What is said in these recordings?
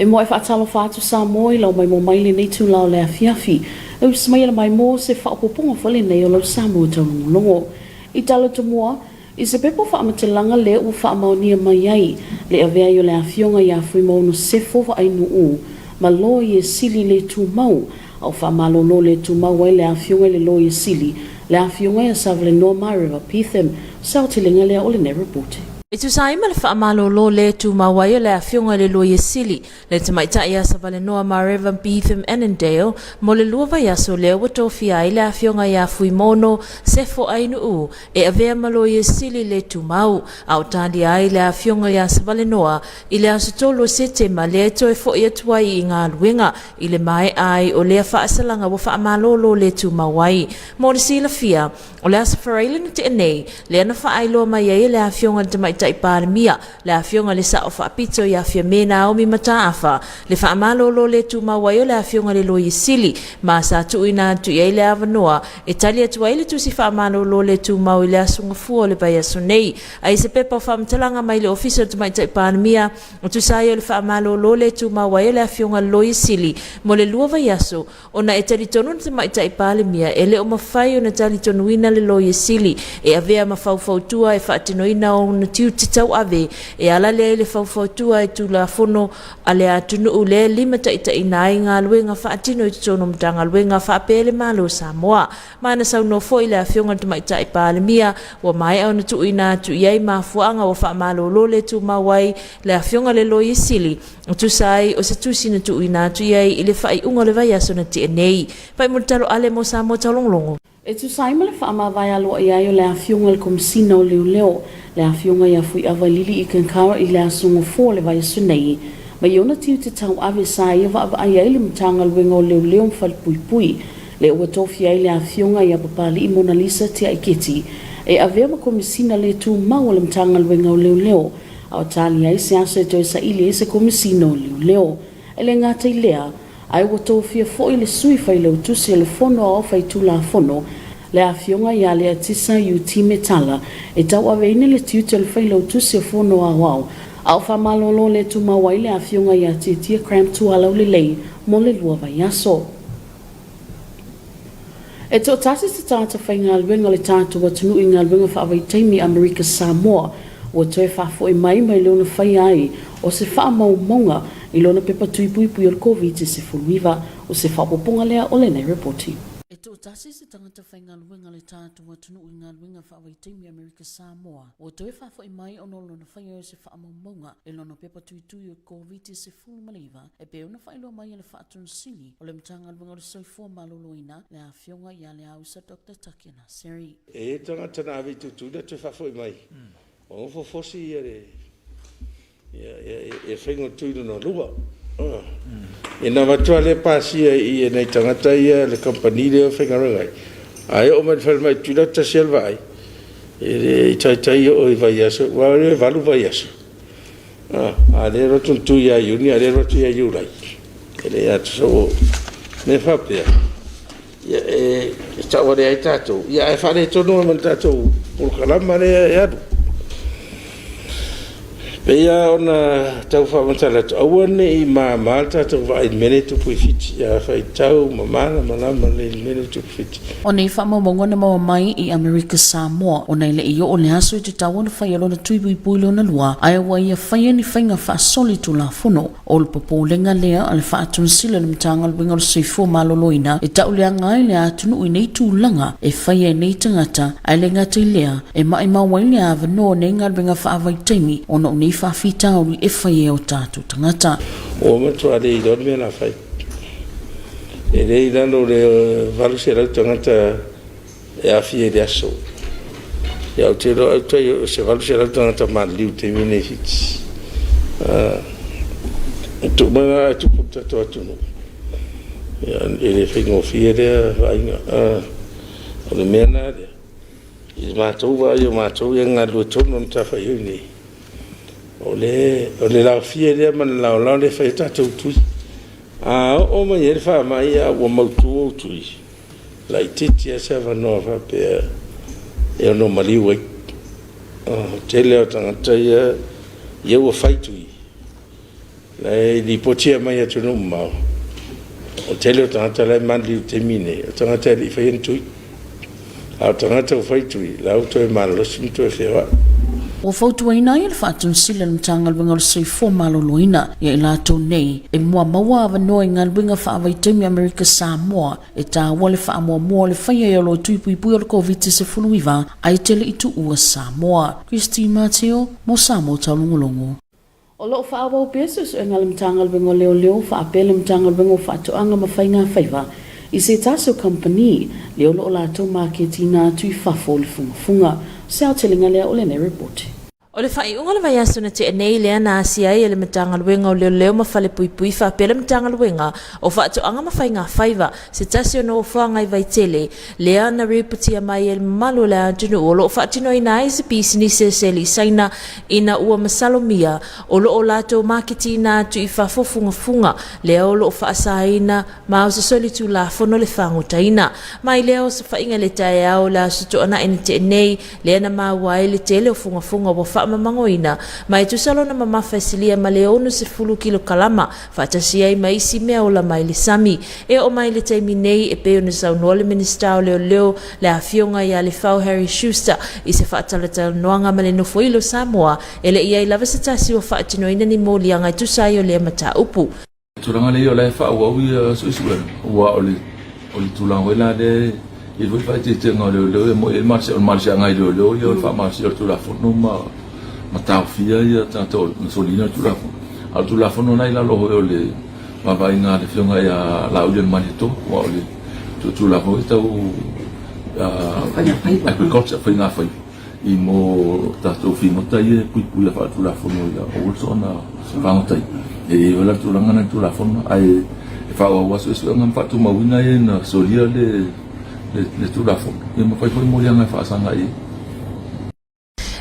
E muai faatalofa atu Samoa i lau maimoa mai lenei itula o le afiafi. E usi mai e le maimoa se faaopoopoga foi lenei o lau Samoa taulogologo. I tala tomua, i se pepa faamatalaga lea ua faamaonia mai ai le avea ai o le afioga ia Fuimaono Sefo Vaainuu ma Loia Sili le Tumau, a o faamalolo le tumau ai le afioga i le Loia Sili, le afioga ia Savalenoa Mareva Pitham. Se aotelega lea o lenei reporti. E tusa ai ma le faamalolo le tumau ai o le afioga i le Loia Sili, le tamaitai ia Savalenoa Mareva Beetham Annandale, mo le 2 vaiaso lea ua tofia ai le afioga ia Fuimaono Sefo Ainuu e avea ma Loia Sili le tumau, a o talia ai le afioga ia Savalenoa i le aso 3 o Setema lea e toe foi atu ai i galuega i le maea ai o lea faasalaga ua faamalolo le tumau ai. Mo le silafia, o le Aso Faraile na tea nei, lea na faailoa mai ai e le afioga i le Tamaitai Palemia, le afioga i le Sao Faapito ia Fiame Naomi Mataafa, le faamalolo le tumau ai o le afioga i le Loia Sili, ma sa tuuina atu i ai le avanoa e tali atu ai le tusi faamalolo le tumau i le aso Gafua o le vaiaso nei. A i se pepa o faamatalaga mai le Ofisa o le Tamaitai Palemia, o tusa ai o le faamalolo le tumau ai o le afioga i le Loia Sili mo le 2 vaiaso, ona e talitonu le Tamaitai Palemia e le o mafai ona talitonuina le Loia Sili e avea ma faufautua e faatinoina ona tiute tauave e ala lea i le faufautua i Tulafono a le atunuu lea e limataitaiina ai galuega faatino i totonu o Matagaluega faapea le Malo o Samoa. Ma na saunoa foi le afioga i le Tamaitai Palemia ua maea ona tuuina atu i ai mafuaaga ua faamalolo le tumau ai le afioga i le Loia Sili e tusa ai o se tusi na tuuina atu i ai i le faaiuga o le vaiaso na tea nei. Pai mo le talo ale mo Samoa Taulogologo. E tusa ai ma le faamavae aloaia ai o le afioga i le Komesina o Leoleo, le afioga ia Fuiava Lili Ikankara i le aso Gafua o le vaiaso nei, mai ona tiute tauave sa ia vaavaai ai le Matagaluega o Leoleo ma Falepuipui, lea ua tofia ai le afioga ia Papali'i Monalisa Tiaiketi e avea ma Komesina le tumau o le Matagaluega o Leoleo, a o tali ai se aso e toe saili ai se Komesina o Leoleo. E le gata i lea, ae ua tofia foi le Sui Failautusi o le Fono Aoao Faitulafono, le Afioga ia Leatisa Iutime Tala, e tauaveina le tiute o le Failautusi o Fono Aoao, a o faamalolo le tumau ai le Afioga ia Tietie Cramp Tualaulelei mo le 2 vaiaso. E toatasi se tagata faigaluega o le tatou atunuu i galuega faavaitaimi Amerika Samoa ua toe faafoi mai mai lona faia ai o se faamaumauga i lona pepa tui puipui o le Koviti-19. O se faaopoopoga lea o lenei repoti. E toatasi se tagata faigaluega o le tatou atunuu i galuega faavaitaimi Amerika Samoa ua toe faafoi mai ona o lona faia o se faamaumauga i lona pepa tuitui o le Koviti-19 e pei ona faailoa mai e le Faatonu Sili o le Matagaluega o le Soifua Maloloina, le Afioga ia Leausa Doctor Taki Naseri. E i ai tagata na ave i Tutuila toe faafoi mai, ua nofo fosi ia le ia faiga o le tui lona lua. Ina avatu lava lea pasia i nai tagata ia le kamupani lea e faigaluega ai, ae oo mai i le falemai i Tutuila e tasi lava le vaai, e le i taitai oo i vaiaso, aua o lea e 8 vaiaso. A o lea e alu atu le tui ia Iuni a o lea e alu atu ia Iulai. E le atoa. O mea faapea, e tauvalea ai tatou, ae faaletonu ai ma le tatou polokalama lea e alu. E pei lava ona tau faamatala atu, aua ne i mama le tatou vaai i le mea lea e tupu i Fiti. A faitau ma malamalama lelei i le mea lea e tupu i Fiti. O nei faamaumauga na maua mai i Amerika Samoa, ona e le i oo le aso i te tau ona faia lona tui buibui lona lua, ae ua ia faia ni faiga faasoli tulafono. O le popolega lea a le Faatonesila o le Matagaluega o le Soifua Maloloina e tauleaga ai le atunuu i nei tulaga e faia e nei tagata, ae le gata i lea, e maimau ai le avanoa o nei galuega faavaitaimi ona o nei faafitauli e fai e o tatou tagata. Ua matua le iloa le mea o le a fai. E le i lalo o le 800 tagata e aafia i le aso. Ia ou te iloa au tai o se 800 tagata maliliu i le taimi lenei i Fiti. E tuu mai la ae tupu i le tatou atunuu, ia e le faigofie lea vaaiga. O le mea la lea, i le matou vaai o matou ia e galulue tonu i le matafaioi lenei, o le laofie lea ma le laolao lea e fai ai tatou tui. A oo mai ai le faamai a ua mautu ou tui, laitiiti lava se avanoa faapea e ono maliu ai. O le tele lava o tagata ia ua fai tui, La e lipotia mai atunuu mamao, o le tele o tagata la e maliliu i le taimi lenei, o tagata e le i faia ni tui. A o tagata ua fai tui, la ua toe malolosi ma toe feoai. Ua fautuaina ai e le Faatonsila le Matagaluega o le Soifua Maloloina ia i latou nei e muamaua avanoa i galuega faavaitaimi Amerika Samoa e taua le faamuamua o le faia i o tui puipui o le Koviti-19 ae tele i tuua Samoa. Christine Mateo mo Samoa Taulogologo. O lo o faaauau pea suesuega a le Matagaluega o Leoleo faapea le Matagaluega o Faatoaga ma Faiga Faiva i se tasi o kamupani lea o lo o latou maketiina atu i fafo le fugafuga. O se aotelega lea o lenei repoti. O le faaiuga o le vaiaso na tea nei lea na asia ai e le Matagaluega o Leoleo ma Falepuipui faapea le Matagaluega o Faatoaga ma Faiga Faiva se tasi o nofoaga i Vaitele lea na ripotia mai e le mamalu o le atunuu o lo o faatinoina ai se pisinisi a seli i Saina ina ua masalomia o lo o latou maketiina atu i fafo fugafuga lea o lo o faasaina ma o se solitulafono le fagotaina. Mai lea osofaiga i le taeao o le Aso Toonai na tea nei lea na maua ai le tele o fugafuga ua faamamagoina ma e tusa lona mamafa e silia ma le 60 kilokalama faatasi ai ma isi mea ola mai le sami. E oo mai le taimi nei e pei ona saunoa le Minisita o Leoleo le Afioga ia Lefau Harry Schuster i se faatalatalanoaga ma le Nofoilo o Samoa, e le i ai lava se tasi ua faatinoina ni moliaga e tusa ai o lea mataupu. Tulaga lea o la e faaauau ia suesuega aua o le o le tulaga foi la lea e i ai foi le faaeteetega o leoleo e moni ai le malosi o le malosiaga i leoleo ia o le faamalosia o le Tulafono ma ma taofia ia tagata na soliina le Tulafono. A o le Tulafono lena e i lalo foi o le vaavaaiga a le Afioga ia Laaulialemalietoa aua o le Tulafono foi tau agriculture, faigafaiva i mo tatou figota ia e puipuia faaletulafono ia aua le soona fagota ai. E i ai foi la le tulaga lena i le Tulafono ae e faaauau lava suesuega ma faatumauina e na solia le le Tulafono ia ma fai foi moliaga e faasaga i ai.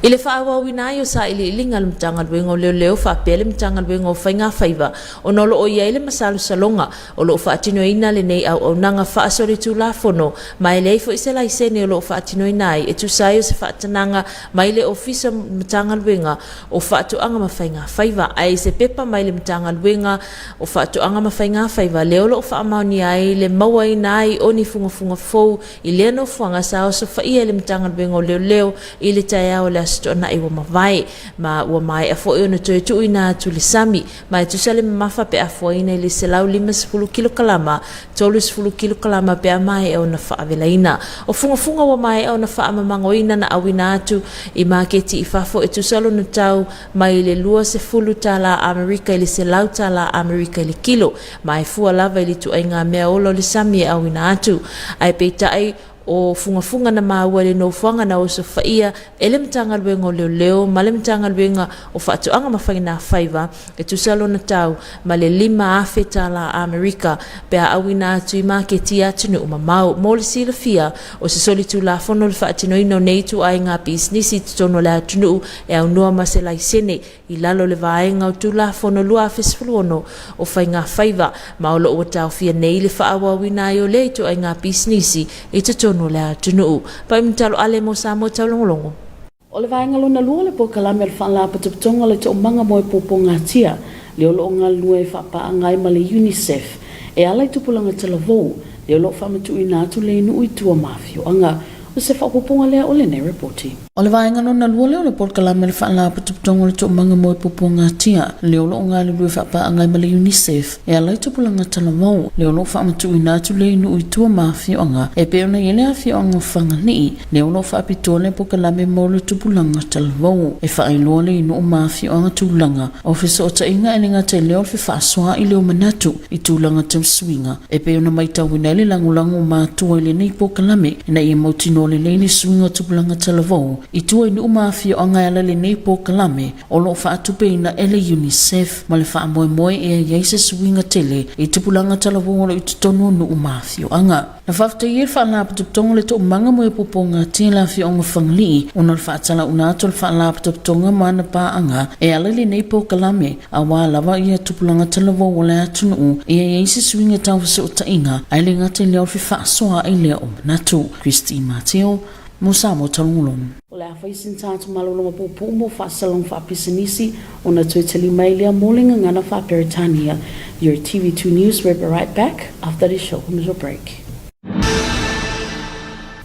I le faaauauina ai o sailiiliga a le Matagaluega o Leoleo faapea le Matagaluega o Faigafaiva ona o lo o i ai le masalosaloga o lo o faatinoina lenei auaunaga faasolitulafono ma e leai foi se laisene o lo o faatinoina ai e tusa ai o se faatanaga mai le Ofisa Matagaluega o Faatoaga ma Faigafaiva ae i se pepa mai le Matagaluega o Faatoaga ma Faigafaiva lea o lo o faamaonia ai le mauaina ai o ni fugafuga fou i lea nofoaga sa osofaia e le Matagaluega o Leoleo i le taeao o le Aso Toonai ua mavae, ma ua maea foi ona toe tuuina atu le sami, ma e tusa le mamafa pe a fuaina i le 150 kilokalama, 30 kilokalama pe a maea ona faavelaina. O fugafuga ua maea ona faamamagoina na auina atu i maketi i fafo e tusa lona tau mai le 20 tala Amerika i le 100 tala Amerika i le kilo, ma e fua lava i le ituaiga mea ola o le sami e auina atu. Ae peitai, o fugafuga na maua i le nofoaga na osofaia e le Matagaluega o Leoleo ma le Matagaluega o Faatoaga ma Faigafaiva e tusa lona tau ma le 5,000 tala Amerika pe a auina atu i maketi i atunuu mamao. Mo le silafia, o se solitulafono le faatinoina o nei ituaiga pisinisi i totonu o le atunuu e aunoa ma se laisene i lalo o le Vaega o Tulafono 2016 o Faigafaiva, ma o lo o ua taofia nei le faaauauina ai o lea ituaiga pisinisi i totonu o le atunuu. Paimutalo Ale mo Samoa Taulogologo. O le vaega lona lua o le polokalame o le Faalapotopotoga o le Toomaga mo e Puapuagatia, lea o lo o galulue faapaaga ai ma le UNICEF e ala i tupulaga talavou, lea o lo o faamatuuina atu le nuu i tua ma afioaga. O se faaopoopoga lea o lenei repoti. O le vaega lona lua lea o le polokalame o le Faalapotopotoga o le Toomaga mo e Puapuagatia, lea o lo o galulue faapaaga ai ma le UNICEF e ala i tupulaga talavou, lea o lo o faamatuuina atu le nuu i tua ma afioaga e pei ona i ai le afioaga o Fagalii, lea o lo o faapitoa le polokalame mo le tupulaga talavou e faailoa le nuu ma afioaga tulaga o fesootaiga e le gata i lea o le fefaasoaai leo manatu i tulaga tau suiga e pei ona matauina ai le lagolago o matua i lenei polokalame ina ia mautinoa lelei le suiga o tupulaga talavou i tua i nuu ma afioaga e ala i lenei polokalame o lo o faatupeina e le UNICEF ma le faamoemoe ea i ai se suiga tele i tupulaga talavou o lo o i totonu o nuu ma afioaga. Na faafetaia e le Faalapotopotoga le Toomaga mo Epopoga Tia le afioaga o Fagalii ona o le faatalauna atu o le Faalapotopotoga ma ana paaga e ala i lenei polokalame aua lava ia tupulaga talavou o le atunuu ia i ai se suiga tau fesootaiga ae le gata i lea o le fefaasoaai lea o manatu. Christine Mateo. Mo Samoa Tologologo. O le a fai sina tatou malologa puupuu mo faasalalauga faapisinisi ona toe tali mai lea mo le gagana faa-Peretania. Your TV2 News will be right back after this short commercial break.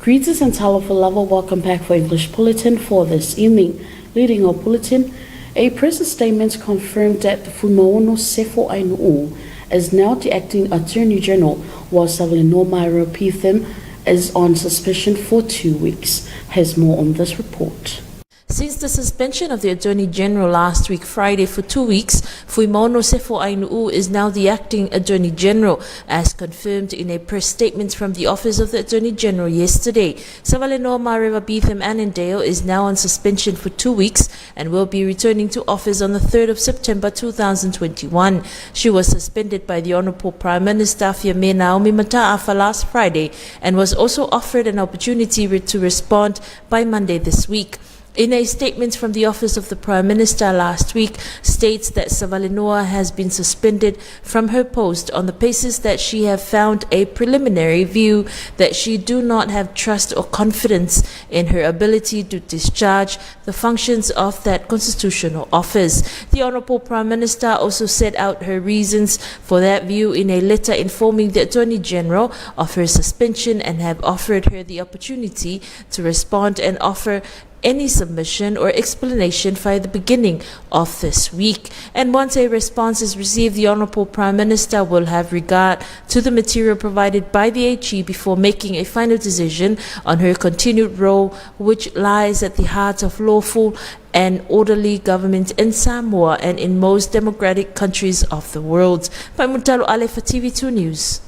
Greetings and talofa lava, welcome back for English Bulletin for this evening. Leading our bulletin, a press statement confirmed that Fuimaono Sefo Ainu'u is now the acting Attorney General, while Savalenoa Myra Pitham is on suspension for 2 weeks. Has more on this report. Since the suspension of the Attorney General last week, Friday, for 2 weeks, Fuimaono Sefo Ainu'u is now the acting Attorney General, as confirmed in a press statement from the Office of the Attorney General yesterday. Savalenoa Mareva Betham Annandale is now on suspension for 2 weeks and will be returning to office on the 3rd of September 2021. She was suspended by the Honourable Prime Minister Fiame Naomi Mata'afa last Friday and was also offered an opportunity to respond by Monday this week. In a statement from the office of the Prime Minister last week, states that Savalenoa has been suspended from her post on the basis that she have found a preliminary view that she do not have trust or confidence in her ability to discharge the functions of that constitutional office. The Honourable Prime Minister also set out her reasons for that view in a letter informing the Attorney General of her suspension and have offered her the opportunity to respond and offer any submission or explanation by the beginning of this week. And once a response is received, the Honourable Prime Minister will have regard to the material provided by the HE before making a final decision on her continued role, which lies at the heart of lawful and orderly government in Samoa and in most democratic countries of the world. By Mutalo Ale for TV2 News.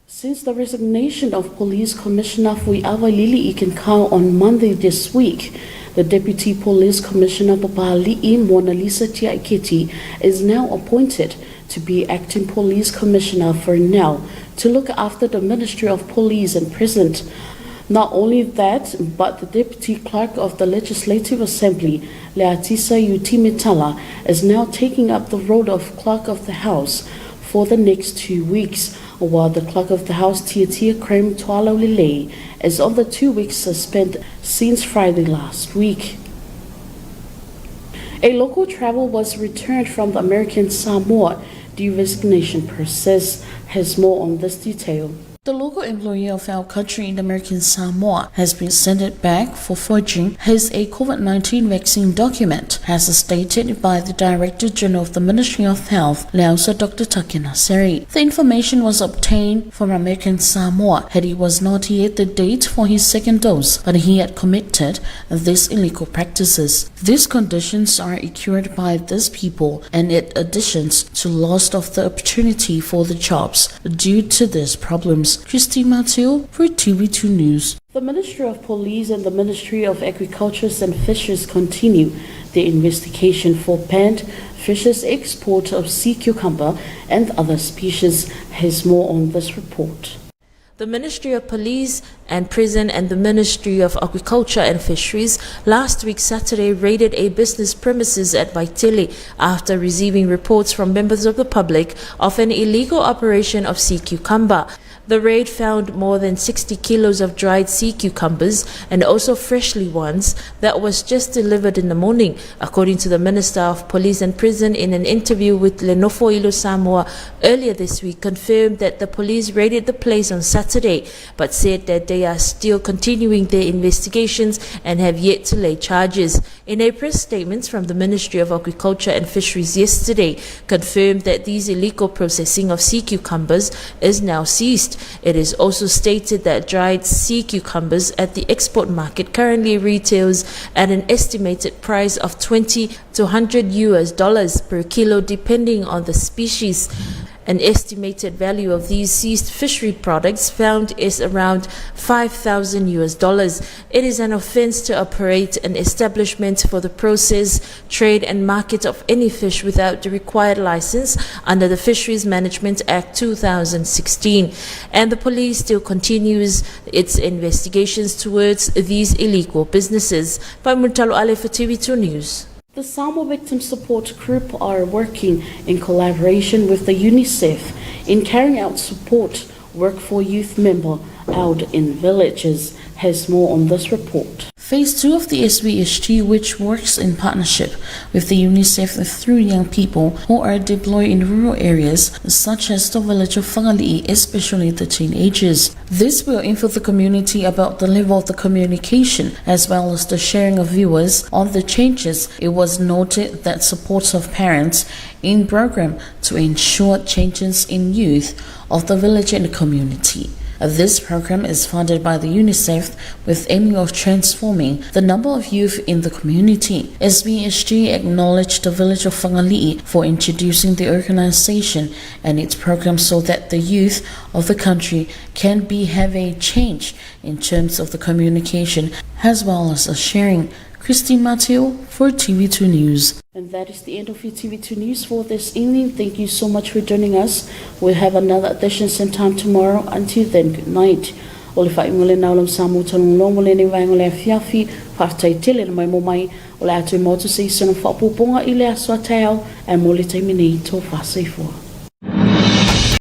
Since the resignation of Police Commissioner Fuiava Lili Ikaika on Monday this week, the Deputy Police Commissioner Papali'i Mona Lisa Tiaiketi is now appointed to be acting Police Commissioner for now to look after the Ministry of Police and Prison. Not only that, but the Deputy Clerk of the Legislative Assembly, Leatisa Utimitala, is now taking up the role of Clerk of the House for the next 2 weeks, while the Clerk of the House, Tiatia Krem Tualaulelei, is on the 2 weeks suspend since Friday last week. A local travel was returned from the American Samoa. The resignation process has more on this detail. The local employee of our country in American Samoa has been sent back for forging his a COVID-19 vaccine document, as stated by the Director General of the Ministry of Health, Leausa Dr. Taki Naseri. The information was obtained from American Samoa had he was not yet the date for his second dose, but he had committed these illegal practices. These conditions are incurred by these people and it additions to loss of the opportunity for the jobs due to these problems. Christine Mathieu for TV2 News. The Ministry of Police and the Ministry of Agriculture and Fisheries continue the investigation for banned fishes export of sea cucumber and other species. Has more on this report. The Ministry of Police and Prison and the Ministry of Agriculture and Fisheries last week Saturday raided a business premises at Vaitele after receiving reports from members of the public of an illegal operation of sea cucumber. The raid found more than 60 kilos of dried sea cucumbers and also freshly ones that was just delivered in the morning, according to the Minister of Police and Prison in an interview with Le Nofoilo Samoa earlier this week, confirmed that the police raided the place on Saturday, but said that they are still continuing their investigations and have yet to lay charges. In a press statement from the Ministry of Agriculture and Fisheries yesterday, confirmed that these illegal processing of sea cucumbers is now ceased. It is also stated that dried sea cucumbers at the export market currently retails at an estimated price of 20 to 100 US dollars per kilo depending on the species. An estimated value of these seized fishery products found is around 5,000 US dollars. It is an offense to operate an establishment for the process, trade and market of any fish without the required license under the Fisheries Management Act 2016. And the police still continues its investigations towards these illegal businesses. By Mutalo Ale for TV2 News. The Samoa Victim Support Group are working in collaboration with the UNICEF in carrying out support work for youth member held in villages, has more on this report. Phase 2 of the SVHT, which works in partnership with the UNICEF through young people who are deployed in rural areas such as the village of Fagali'i, especially the teenagers. This will inform the community about the level of the communication as well as the sharing of viewers on the changes. It was noted that support of parents in program to ensure changes in youth of the village and community. This program is funded by the UNICEF with aiming of transforming the number of youth in the community. SBSG acknowledged the village of Fagali'i for introducing the organization and its program so that the youth of the country can be have a change in terms of the communication as well as a sharing. Christine Mateo for TV2 News. And that is the end of your TV2 News for this evening. Thank you so much for joining us. We'll have another edition same time tomorrow. Until then, good night. O le faaiuga lena o lau Samoa Talogologo lenei vaega o le afiafi, faafetai tele le maimoa mai o le a toe maua atu se isi ona faaopoopoga i le aso a taeao, ae mo le taimi nei, tofa soifua.